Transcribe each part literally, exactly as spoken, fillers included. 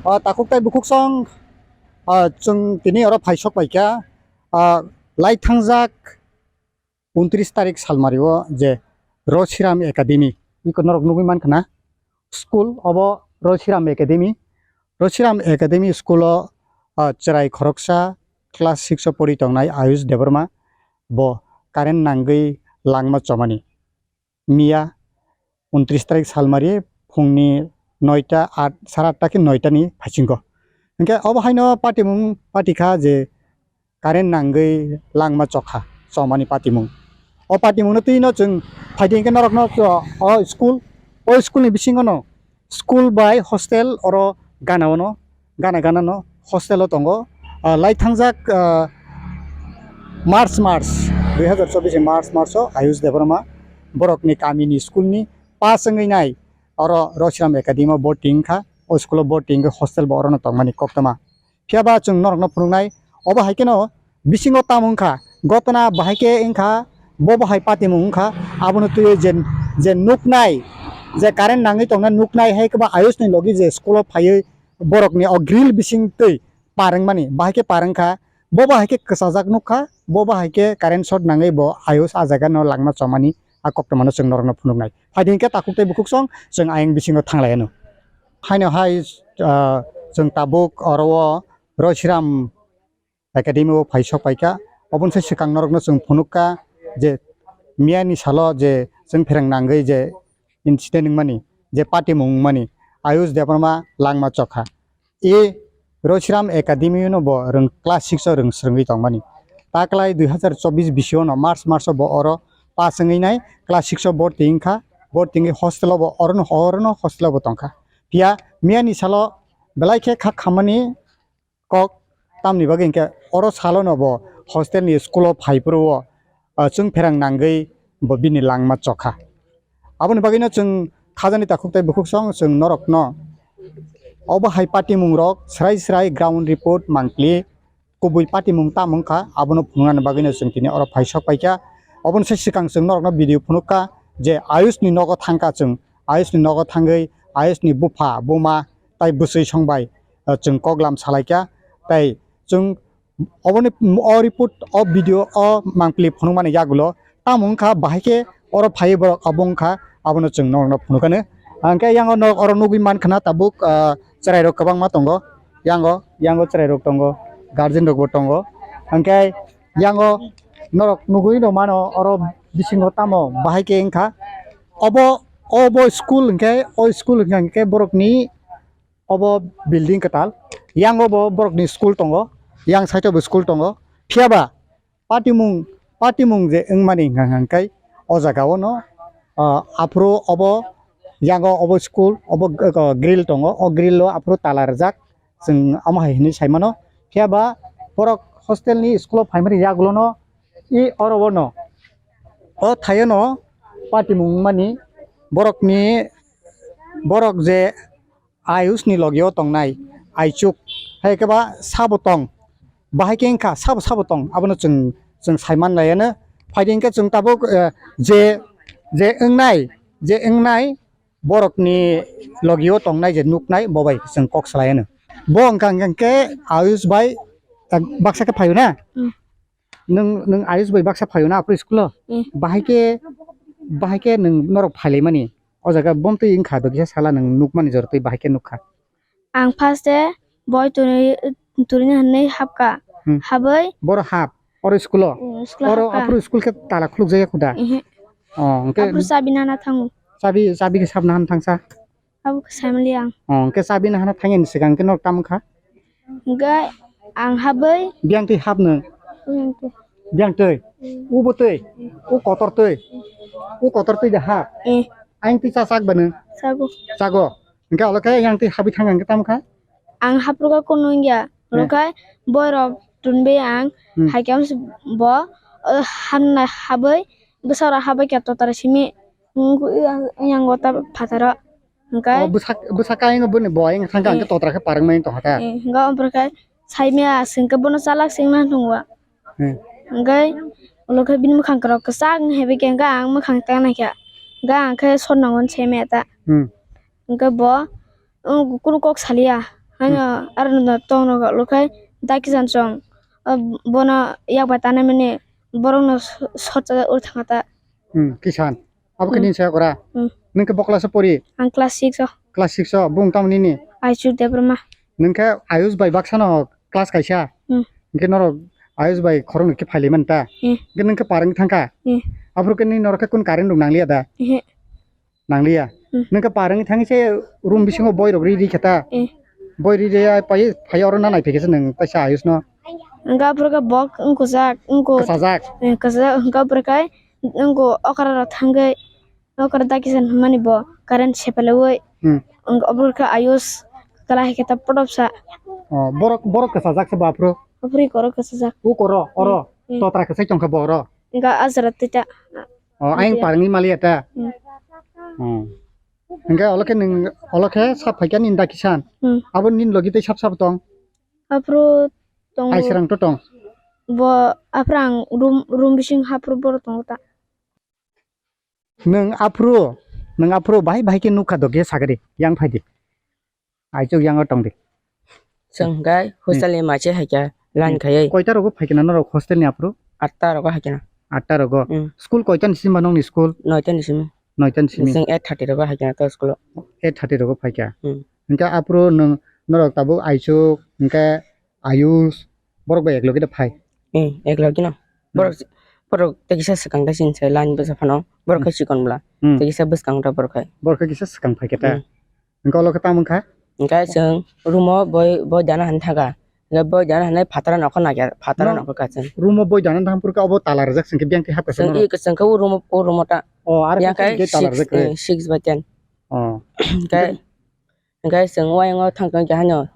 O takhuk tai bukhuk song, o chwng tini oro phaisok paikha, o lai thangjak untris tarik salmario je Roshiram Academy, iko norok nugwi mankha na, school obo Roshiram Academy. Roshiram Academy school o, o chwrai khoroksa class six o pori tongnai Ayush Debbarma bo current nangwi langma chomani. Miya untris tarik salmari phungni noita, at, sara atta khe noita ni phaisingko. Hinkhe obo haino patimung patikha je current nangwi langma chokha, chomani patimung. O patimungno twino chwng phaidi hinkhe norokno o school, o school ni bisingono school bai hostel oro gana ono, gana gana no hostel o tongo. Ah, lai thangjak, ah, March, March, dui hazar chobbish ni March, March o Ayush Debbarma borokni kamini school ni pass wngwi nai oro Roshiram Academy o boarding wngkha, o school o boarding wngwi hostel bo orono tongmani koktwma. Phiya ba chwng norokno phunuknai, obo hai kheno bisingo tamo wngkha, gotona bahai khe wngkha, bo bo hai patimung wngkha, abono twiwi je, je nuknai, je current nangwi tongnai nuknai, hai khe ba Ayush ni logi je school o phaiwi borokni o grill bising twi par wngmani, bahai khe par wngkha, bo bo hai khe kwchajak nukha, bo bo hai khe current short nangwi bo Ayush a jaga no langma chomani a koktwma no chwng norokno phunuknai. Phaidi hinkhe takhuk tei bukhuk song chwng ayang bisingo thanglai anw. Haino hai, ah, chwng tabuk oro o Roshiram Academy o phaisok paikha. Oboni sai swkang norokno chwng phunukha je miyani salo je chwng pherang nangwi je incident wngmani, je patimung wngmani, Ayush Debbarma langma chokha. E Roshiram Academy no bo rwng class six o rwng swrwngwi tongmani. Taklai dui hazar chobbish bisio no March, March o bo oro pass wngwi nai class six o borti wngkha, borti wngwi hostel o bo orono, orono hostel o bo tongkha. Phiya miyani salo belai khe kha khammani kok, tamni bagwi hinkhe oro salo no bo hostel ni school o phai phuru o, ah, chwng pherang nangwi bo bini langma chokha. Aboni bagwi no chwng khajani takhuk tei bukhuk song chwng norok no obo hai patimung rok srai srai ground report mangpli kubui patimung tamo wngkha abono phunuknani bagwi no chwng tini oro phaisok paikha. Oboni sai swkang chwng norok no video phunukha je Ayush ni nogo thangkha chwng, Ayush ni nogo thangwi Ayush ni bupha buma tai bwswi song bai, ah, chwng koklam salaikha. Tai chwng oboni, o report, o video, o mangpili phunukmani yagulo tamo wngkha, bahai khe oro phaiwi borok abo wngkha, abono chwng norokno phunukani. Hwnkhe yango norok oro nugwi mankha na tabuk, ah, chwrairok kwbangma tongo, yango, yango chwrairok tongo, guardian rokbo tongo. Hwnkhe yango norok nugwi rw mano oro bisingo tamo bahai khe wngkha. Obo, obo school hwnkhe, o school hwnkhe borokni obo building kwtal, yango bo borokni school tongo, yang side o bo school tongo. Phiya ba patimung, patimung je wngmani hwnka hwnkhe o jaga o no, ah, aphuru obo yango obo school, obo g-, g-, grill tongo, o grill o aphuru tala rwjak, chwng omo hai hwnwi sai mano. Phiya ba borok hostel ni school o phaimani yagulo no i oro o no, o thaio no patimung wngmani borokni, borok je Ayush ni logi o tongnai Aichuk, hai khe ba sabo tong, bahai khe wngkha sabo sabo tong, abono chwng, chwng sai man lai anw. Phaidi hinkhe chwng tabuk, eh, je, je wngnai, je wngnai borok ni logi o tongnai je nuknai bo bai chwng kok salai anw. Bo wngkha hwnkhe Ayush bai, eh, baksa khe phaio na? Hmm. Nwng, nwng Ayush bai baksa phaio na aphuru school o? Eh. Bahai khe, bahai khe nwng norok phailaimani? O jaga bomtwi wngkha do kisa sala nwng nukmani jorotwi bahai khe nukha. Ang first e boi turi, turini hwnwi hapkha. Hmm. Habwi. Boro hap, oro school o? Hmm, school o oro hapkha. Aphuru school khe tala khulukjak ya khuda? Ehe. Oh, hwnkhe aphuru chabi nana thango. Chabi, chabi khe sabna han thangsa? Abo khe saimali ang. Oh, hwnkhe chabi nahana thangya ni swkang khe norok tamo kha? Hwnkhe ang habwi. Biyang twi hap nwng? Biyang twi. Biyang twi? Hmm. Ubo twi? U kotor twi? U kotor twi da hap? Eh. Ayang twi cha chak ba nwng? Chago. Chago. Hwnkhe olo khe yang twi habwi thangya hwnkhe tamo kha? Ang haphruka kunu wngya. Eh. Olo khe boirok tunbwi ang. Hmm. Hai khe bo, eh, hanna habwi bwsarok habwi khe totara simi. Wng-, yang gota phataro. Hwnkhe o bwsak, bwsak kaingo bwni bo ayang thangkha, hwnkhe eh, totra khe parwngmani tongkha ta? Eh, hwnkhe omo khe saimaya, chwngkhe bono chalak chwngna thwngwa. Hmm. Hwnkhe ulo khe bini mwkhang kwrwk kwchak wng hai bai khe, hwnkhe ang mwkhang tang naikha. Hwnkhe ang khe sotnango saimaya ta. Hmm. Hwnkhe bo, wng, kunu kok saliya. Haino aroni no tongno lukhai Dakisan chwng, ah, bono yak bai tanai mani borok no so-, sot ur thangata. Hmm, Kisan. Abo khe Hmm. Nini saya kora. Hmm. Nung khe bo class o pori? Ang class six o. Class six o. Bung tamo nini? Aichu Debbarma. Nung khe Ayush bai baksa no class kaisa? Hmm. Hingke norok Ayush bai khoroknwi khe phailai mani ta? Hmm. Hingke nung khe parwngwi thangkha? Hmm. Aphuru khe nini norok khe kun current rok nangliya da? Hmm. Nangliya. Hmm. Nung khe parwngwi thangwi se room bisingo boi rok ri ri khe ta? Hmm. Boi ri ri ya pai phai oro na nai phikhe se nung taisa Ayush no? Hingke aphuru khe bok wngkujak, wngku-, kwchajak? Hmm, kwchajak, hingke aphuru khe wngku okra rok thangwi okra Dakisan hwnmani bo current sepelewui. Hmm. Wngkha obo khe Ayush kwlai hai khe ta potopsa. Oh, borok, borok kwchajak se bo aphuru? Aphuru koro kwchajak. U koro, oro? Hmm. Totra kwchai tongkha bo oro? Hingke ajra twi ta. Oh, ayang parwngwi maliya ta? Hmm. Oh. Hingke olo khe nwng, olo khe sap phaikha nini Dakisan. Hmm. Abo nini logi tei sap sap tong? Aphuru tongo. Aisrang to tong? Bo aphuru ang room, room bising haphuru boro tongo ta. Nwng aphuru, nwng aphuru bahai bahai khe nukha dogya sagadi, yang phaidi. Aichuk yango tongdi. Chwng hwnkhe hostel ni machi haikha line khaiwi. Koita rogo phaikha na norok hostel ni aphuru? Atta rogo haikha na. Atta rogo. Hmm. School koita ni simi ba nokni school? Noita ni simi. Noita ni simi. Chwng eight thirty rogo haikha na to school o. Eight thirty rogo phaikha. Hmm. Hwnkhe aphuru nwng, norok tabuk Aichuk, hwnkhe Ayush, borok bai eklogi da phai? Hmm, eklogi no. Hmm. Borok, borok tei kisa swkang da chini se line bwsa phano. Borok khe chikon bwla. Hmm. Tei kisa bwskango da borok hai. Borok khe kisa swkang phai khe ta. Hmm. Hwnkhe olo khe tamo wngkha? Hwnkhe chwng room o boi, boi dana han thangkha. Hwnkhe boi dana hanai phataro nokho naikhar, phataro nokho kha chwng. Room o boi dana thang phuru khe obo tala rijak chwng khe biyang khe hapkha chwng norok? Chwng i, chwng khe o room o, o room o ta. O, aro yang khe six, six bai ten. O. Hwnkhe Hwnkhe chwng o ayang o thang tong khe haino.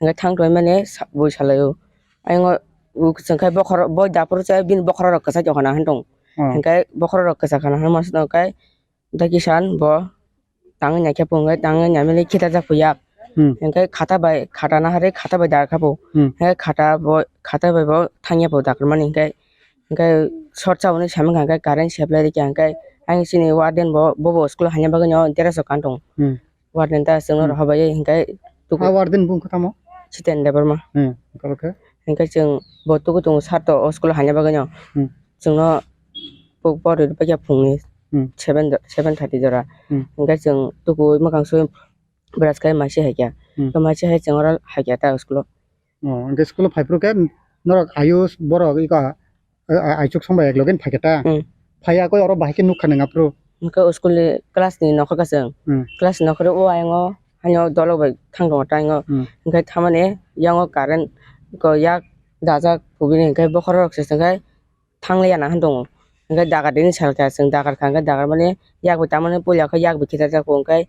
Hwnkhe thang tong mani sa-, bui salai o. Ayang o chwng khe bokhorok, bo dapur se bini bokhorok rok kwchak tong khana han tong. Hmm. Hwnkhe bokhorok rok kwchak khana han masa tong khe Dakisan bo tangwi naikhe bo hwnkhe tangwi naimani khitajak bo yak. Hmm. Hwnkhe khata bai, khata naharwi khata bai dakha bo. Hmm. Hwnkhe khata bo, khata bai bo thangya bo dakarmani hwnkhe, hwnkhe short sa hwnwi saimang kha hwnkhe current supply rikha hwnkhe ayang chini warden bo, bobo school haina bagwino dress rok kan tong. Hmm. Warden ta chwngno rohor bai hwnkhe tuku. Ha, warden bung khe tamo? Jiten Debbarma. Hmm, hwnkhe? Hwnkhe chwng bo tuku tongo sir to o school haina bagwino. Hmm. Chwngno bo pori rwbaikha phungni Hmm. seven, seven thirty jora. Hmm. Hwnkhe chwng tukuwi mwkhang sui brush khai masi haikha. Hmm. To masi hai chwng oro haikha ta school o. Oh, hwnkhe school o phai phuru khe norok Ayush borok iko A-, a-, Aichuk song bai ekloge ni phaikhe ta? Hmm. Phaiya koi oro bahai khe nukha nwng aphuru? Hwnkhe o school ni class ni nokha khe chwng. Hmm. Class ni nokha o ayang o haino dolok bai thang tongo ta ayang o. Hmm. Hwnkhe thamani yang o current ko yak dajak kubui ni hwnkhe bokhorok se hwnkhe thang liya na han tongo. Hwnkhe dagar dini salkha chwng dagar kha hwnkhe dagar mani yak bai tamani puila khe yak bai khitajak hwnkhe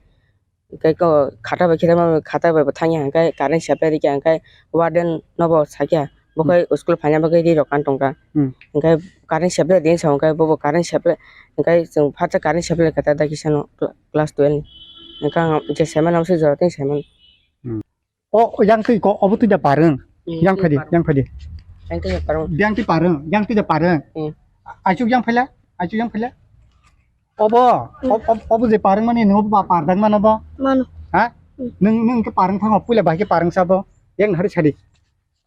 Hwnkhe ko khata bai khita ma khata bai bo thangya hwnkhe current supply rikya hwnkhe warden no bo sakya bo khai school phaina bagwi ri rok kan tongkha. Hmm. Hwnkhe current supply ring sa hwnkhe bobo current supply hwnkhe chwng phatsa current supply kata da kisa no cla-, class twelve ni. Hwnkhe ang je saiman amo se jora tei saiman. Hmm. O, o yang twi ko obo twi da parwng. Hmm, yang twi phadi, parwng. Yang phadi. Yang twi parwng. Yang twi parwng, yang twi da parwng. Hmm. Aichuk yang phaila, aichuk yang phaila. Obo, ob-, ob-, obo je parwng mani, nung obo ba pardang mano bo? Mano. Ha? Hmm. Nung, nung ke parwng thango, puila bai ke parwng sabo. Yang hari sadi.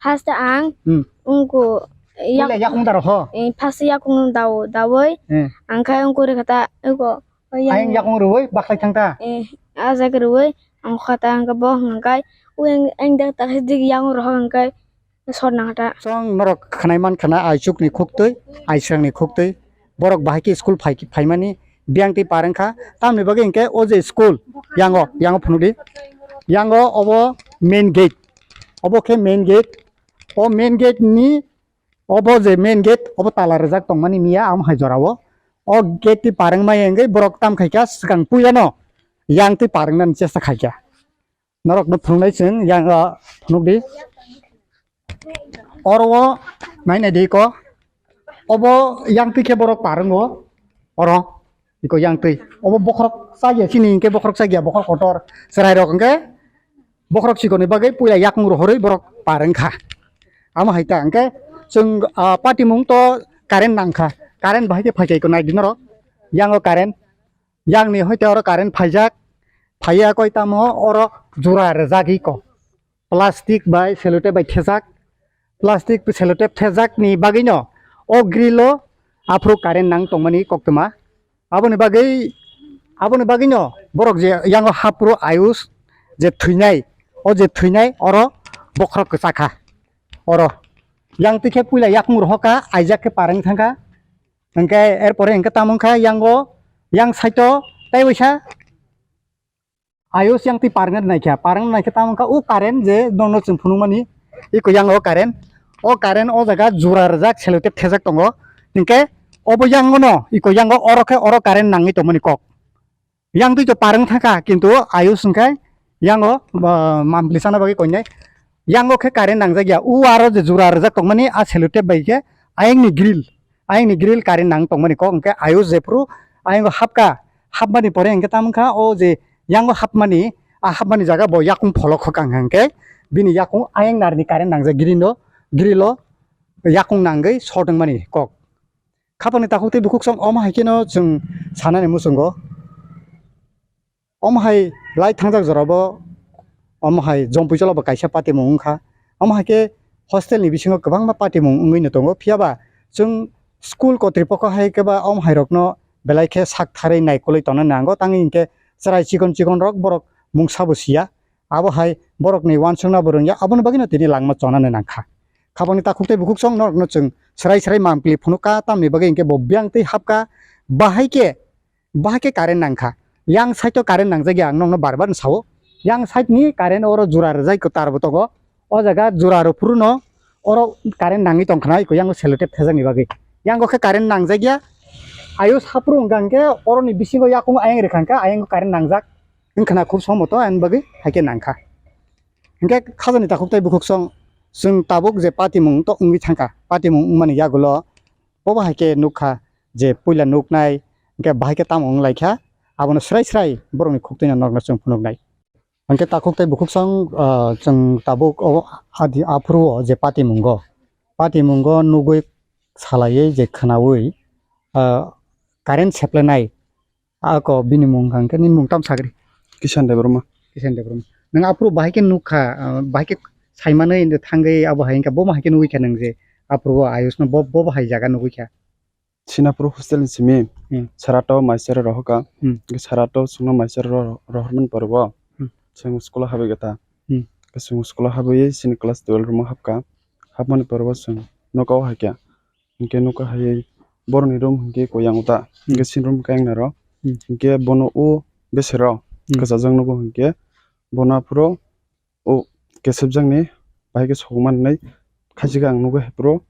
Haste ang, Hmm. Ungku, Puila yak, yakung daro ho? Eh, first yakung daw, dawoi. Hmm. Ang khai ungku re kata, ungku, Ayang yakung rwui, baklai thang ta? Eh, ajak rwui, ang khata ang bo hwnkhe, uyang, ang dak tak dik yakung rwui hwnkhe, sor nang ta. Chwng norok khwnai man khana, aichuk ni khuktwi, aisrang ni khuktwi, borok bahai khe school phai, phaimani, biyang twi parwng kha, tamni bagwi hwnkhe o je school, yango, yango phunukdi, yango obo main gate, obo khe main gate, o main gate ni, obo je main gate, obo tala rijak tongmani miya, amo hai jorao, o gate twi parwng maya hwnkhe borok tam khaikha, swkang puilano yang twi parwng nani chesta khaikha. Norokno phunuknai chwng yang, ah, phunukdi. Oro o nai nai di ko. Obo yang twi khe borok parwngo. Oro iko yang twi. Obo bokhorok chaya chini hinkhe bokhorok chaya bokhorok kotor. Chwrairok hinkhe bokhorok chikonwi bagwi puila yakung rohorwi borok parwng kha. Amo hai ta hinkhe chwng, ah, patimung to current nang kha. Current bahai khe phai kha iko nai di norok. Yang o current. Yang ni hoite oro current phaijak, phaiya koi tamo oro jura rwjak iko. plastic bai sellotape bai thejak, plastic sellotape thejakni bagwino o grill o aphuru current nang tongmani koktwma. Aboni bagwi, aboni bagwino borok je yango haphuru Ayush je thwinai, o je thwinai oro bokhorok kwchakha. Oro yang twi khe puila yakung rohorkha, aijak khe pareng thangkha. Hwnkhe erpore hwnkhe tamo wngkha yango, yang side o tei waisa Ayush yang twi pareng naikha, pareng naikhe tamo wngkha o current je nono chwng phunukmani, iko yango current, o current o jaga jura rijak sellotape thejak tongo, hinkhe obo yangono iko yango oro khe oro current nangwi tongmani kok. Yang twi to pareng thangkha, kintu Ayush hwnkhe yango, ah, mampli sana bagwi koinai. Yango khe current nangjak ya. U aro je jura rijak tongmani a sellotape bai khe ayangni grill, ayangni grill current nang tongmani kok hwnkhe Ayush jephuru ayango hapkha, hapmani pore hwnkhe tamo wngkha o je yango hapmani, a hapmani jaga bo yakung pholok khokang hwnkhe bini yakung ayang narni current nangjak grill o, grill o yakung nangwi short wngmani kok. Khapangni takhuk tei bukhuk song omo hai kheno chwng sanani muchungo. Omo hai lai thangjak jorabo omo hai Jompuichalo bo kaisa patimung wngkha. Omo hai khe hostel ni bisingo kwbangma patimung wngwi no tongo. Phiya ba chwng school kotripokho hai khe ba omo hai rokno belai khe sak tharwi naikolwi tongna nango. Tangwi hinkhe chwrai chikon chikon rok borok mungsa bo siya. Abo hai borokni uansukna bo rwngya, aboni bagwino tini langma chonani nangkha. Khapangni takhuk tei bukhuk song norokno chwng srai srai mampli phunukha, tamni bagwi hinkhe bo biyang twi hapkha. Bahai khe, bahai khe current nangkha. Yang side o current nangjak ya, ang nokno bar bar sao. Yang side ni current oro jura rijak tar bo tongo. O jaga jura rw phuru no oro current nangwi tongkha na, iko yango sellotape thejakni bagwi. Yango khe current nangjak ya. Ayush haphuru wngkha hinkhe oroni bisingo yakung ayang rwkha hinkhe ayang current nangjak. Wngkha na khub somoto ani bagwi hai khe nangkha. Hinkhe khajani takhuk tei bukhuk song chwng tabuk je patimung to wngwi thangkha. Patimung wngmani yagulo bobo hai khe nukha je puila nuknai hinkhe bahai khe tamo wnglaikha. Abono srai srai borokni khuk twino nokno chwng phunuknai. Hinkhe takhuk tei bukhuk song, ah, chwng tabuk o adi aphuru o je patimungo, patimungo nugwi salaiwi je khwnaui, ah, current seplenai ako bini mung hwnkha hwnkhe nini mung tamo sagri? Kisan Debbarma. Kisan Debbarma. Nwng aphuru bahai khe nukha, ah, bahai khe saimanwi thangwi abo hai wngkha, bomo hai khe nugwi kha nwng je aphuru o Ayush no bo, bo bahai jaga nugwi kha. Sinapur hostel ni simi Hmm. Sarato maichar rohoka. Hmm. Sarato sungno maichar rohormani pore bo Hmm. Chwng school o habwi kha ta. Hmm. Chwng school o habwi sini class twelve room o habka. Habmani pore bo chwng noka o haikha. Hinkhe noka haiwi borokni room hinkhe koyang ta. Hmm. Hinkhe sini room kayang naro. Hmm. Hinkhe bono o besero Hmm. Kwchajak nogo hinkhe bono aphuru o kesepjakni bahai khe sokmani khaisika ang nugwi hai phuru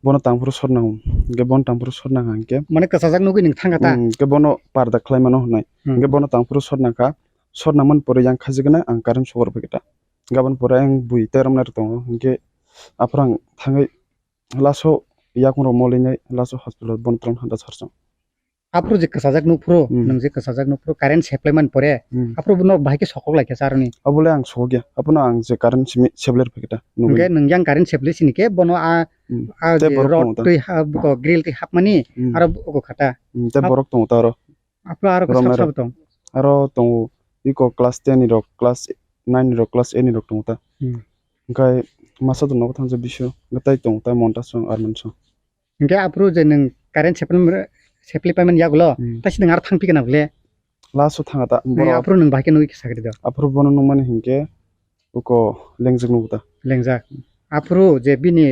bono tangphuru sotnang hinkhe bono tangphuru sotnang hinkhe Mane kwchajak nugwi nwng thangkha ta? Hmm, hinkhe bono parda khlai mano hwnwi Hmm. Hinkhe bono tangphuru sotnangkha. Sotnangmani pore yang khaisika ang current sokor phai khe ta. Gabon pore ang bui teromnai tongo hinkhe aphuru ang thangwi laso yakung rok molwi nai laso hospital bono tong handa sarsong. Aphuru je kwchajak nukphuru, Hmm. Nwng je kwchajak nukphuru current seplai mani pore, Hmm. Aphuru nok bahai khe sokok lai kha sa aroni. Abole ang sokya. Abono ang je current simi seplai rw phai khe ta nugwi. Hinkhe nwng yang current seplai sini khe bono a, Hmm. A Tei je borok rod tongo ta. Twi ha, buko grill twi hapmani Hmm. Aro buko khata. Hmm, tei Ap- borok tongo ta aro. Aphuru aro Romero. Kwchak sabo tong. Aro tongo iko class ten ni rok, class nine ni rok, class eight ni rok tongo ta. Hmm. Hinkhe masa to nogo thangsa bisu, hinkhe tai tongo ta Monta song, Arman song. Hinkhe aphuru je nwng current seplai, seplai paimani yagulo, Hmm. Taisi nwng aro thangphi kana bole? Last o thanga ta, Nwng borok. Aphuru nwng bahai khe nugwi khe sakri do. Aphuru bono nukmani hinkhe uko lengjak nugo ta. Lengjak. Aphuru je bini,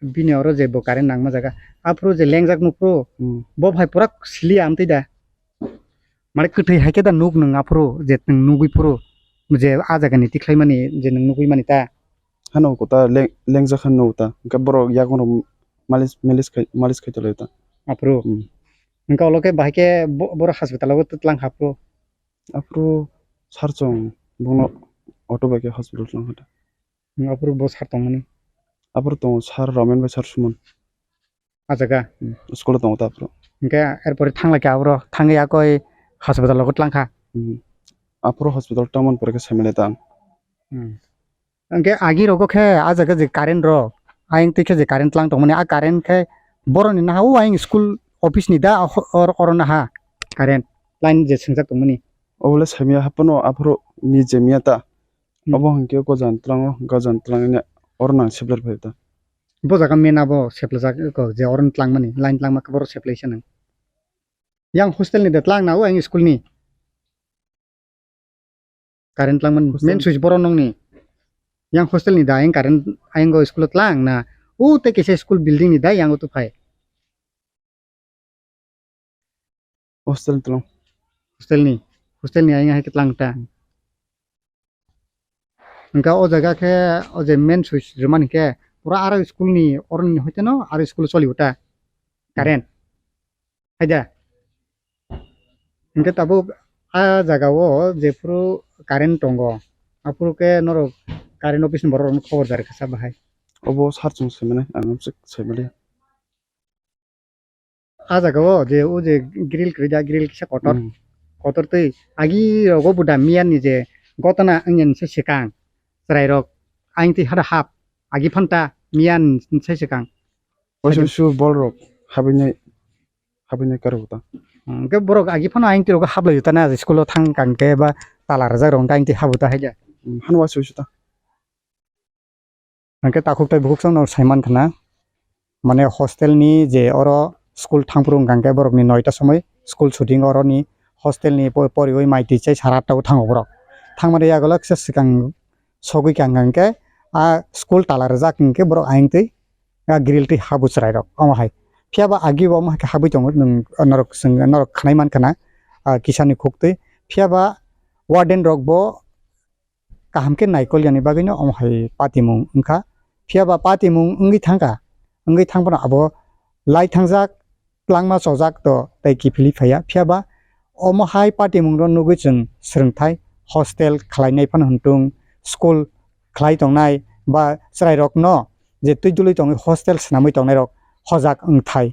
bini oro je bo current nangma jaga, aphuru je lengjak nukphuru, Hmm. Bo bahai pura siliya amtwi da. Mane kwthwi hai khe da nuk nwng aphuru je nwng nugwi phuru je a jaga ni tikhlai mani je nwng nugwi mani ta. Hano kota le-, lengjak hano ta. Hinkhe borok yakung rok malis, malis khai, malis khai tolai ta. Aphuru. Hmm. Hinkhe ulo khe bahai khe bo-, borok hospital o twlang kha phuru. Aphuru sir chwng bono auto bai khe hospital twlang kha ta. Hmm, aphuru bo sir tongmani. Aphuru tongo sir Ramen bai sir Suman. A jaga? Hmm, school o tongo ta aphuru. Hinkhe erpore thanglai kha aphuru thangwi akoi hospital o twlang kha. Hmm. Aphuru hospital tongmani pore khe saimali ta ang. Hmm. Hinkhe agi rogo khe a jaga je current rok, ayang twi khe je current tlang tongmani, a current khe boroni naha o ayang school office ni da, or-, or-, oro naha current line je swngjak tongmani. Obole saimya haphano aphuru ni je miya ta. Hmm. Obo hwnkhe gojan tlango, gojan tlangni oro nang sepler phai ta. Bo jaga main abo seplajak eko je oro tlangmani, line tlangma khe boro seplai se nang. Yang hostel ni de tlang na o ang school ni. Current tlang man, hostel. Main switch borok nokni. Yang hostel ni da, yang current, ayang go school o tlang na. O te kisa school building ni da, yang o tu phai. Hostel tlang. Hostel ni, hostel ni ayang hai ke tlang ta. Engka o jaga khe, o je main switch rwmani khe, pura aro school ni, oroni hoite no, aro school choli uta. Current. Haida. Hingke tabuk a jaga o jephuru current tongo, aphuru khe norok current office ni borok rok no khobor jar kha sa bahai. Obo sar chwng sai mani, ang amswk sai mali. A jaga o je, o je grill kwrwi da, grill kisa kotor, hmm, kotor twi agi rogo buda miya ni je gotana wngya ni se swkang chwrai rok ayang twi hada hap agi phanta miya ni se swkang. Waisa su bol rok habinai, habinai karo ta. Hmm, hwnkhe borok agi phano ayang twi rok hablai ta na school o thang kang khe ba tala rwjak rok hwnkhe ayang twi habu ta hai da. Hmm, han waisa su ta. Hwnkhe takhuk tai bukhuk chwng no sai man khna. Mane hostel ni je oro school thang phuru hwnkha hwnkhe borok ni noita somoi school shooting oro ni hostel ni po-, poriwi mai twi chai sara atta o thango borok. Thang mani yagulo kisa swkang sogwi kha hwnkha hwnkhe a school tala rwjak hwnkhe borok ayang twi a grill twi habu chwrai rok omo hai. Phiya ba agi bo omo hai khe habwi tongo nwng norok swng norok khwnai man khna a kisa ni khuk twi. Phiya ba warden rok bo kaham khe naikol yani bagwino omo hai patimung wngkha. Phiya ba patimung wngwi thangkha, wngwi thang phano abo lai thangjak, tlangma chojak to tei kiphilwi phaiya. Phiya ba omo hai patimung rok nugwi chwng swrwngthai hostel khlainai phano hwntung, school khlai tongnai ba chwrai rokno je twi dului tongwi hostel swnamwi tongnai rok hojak wngthai.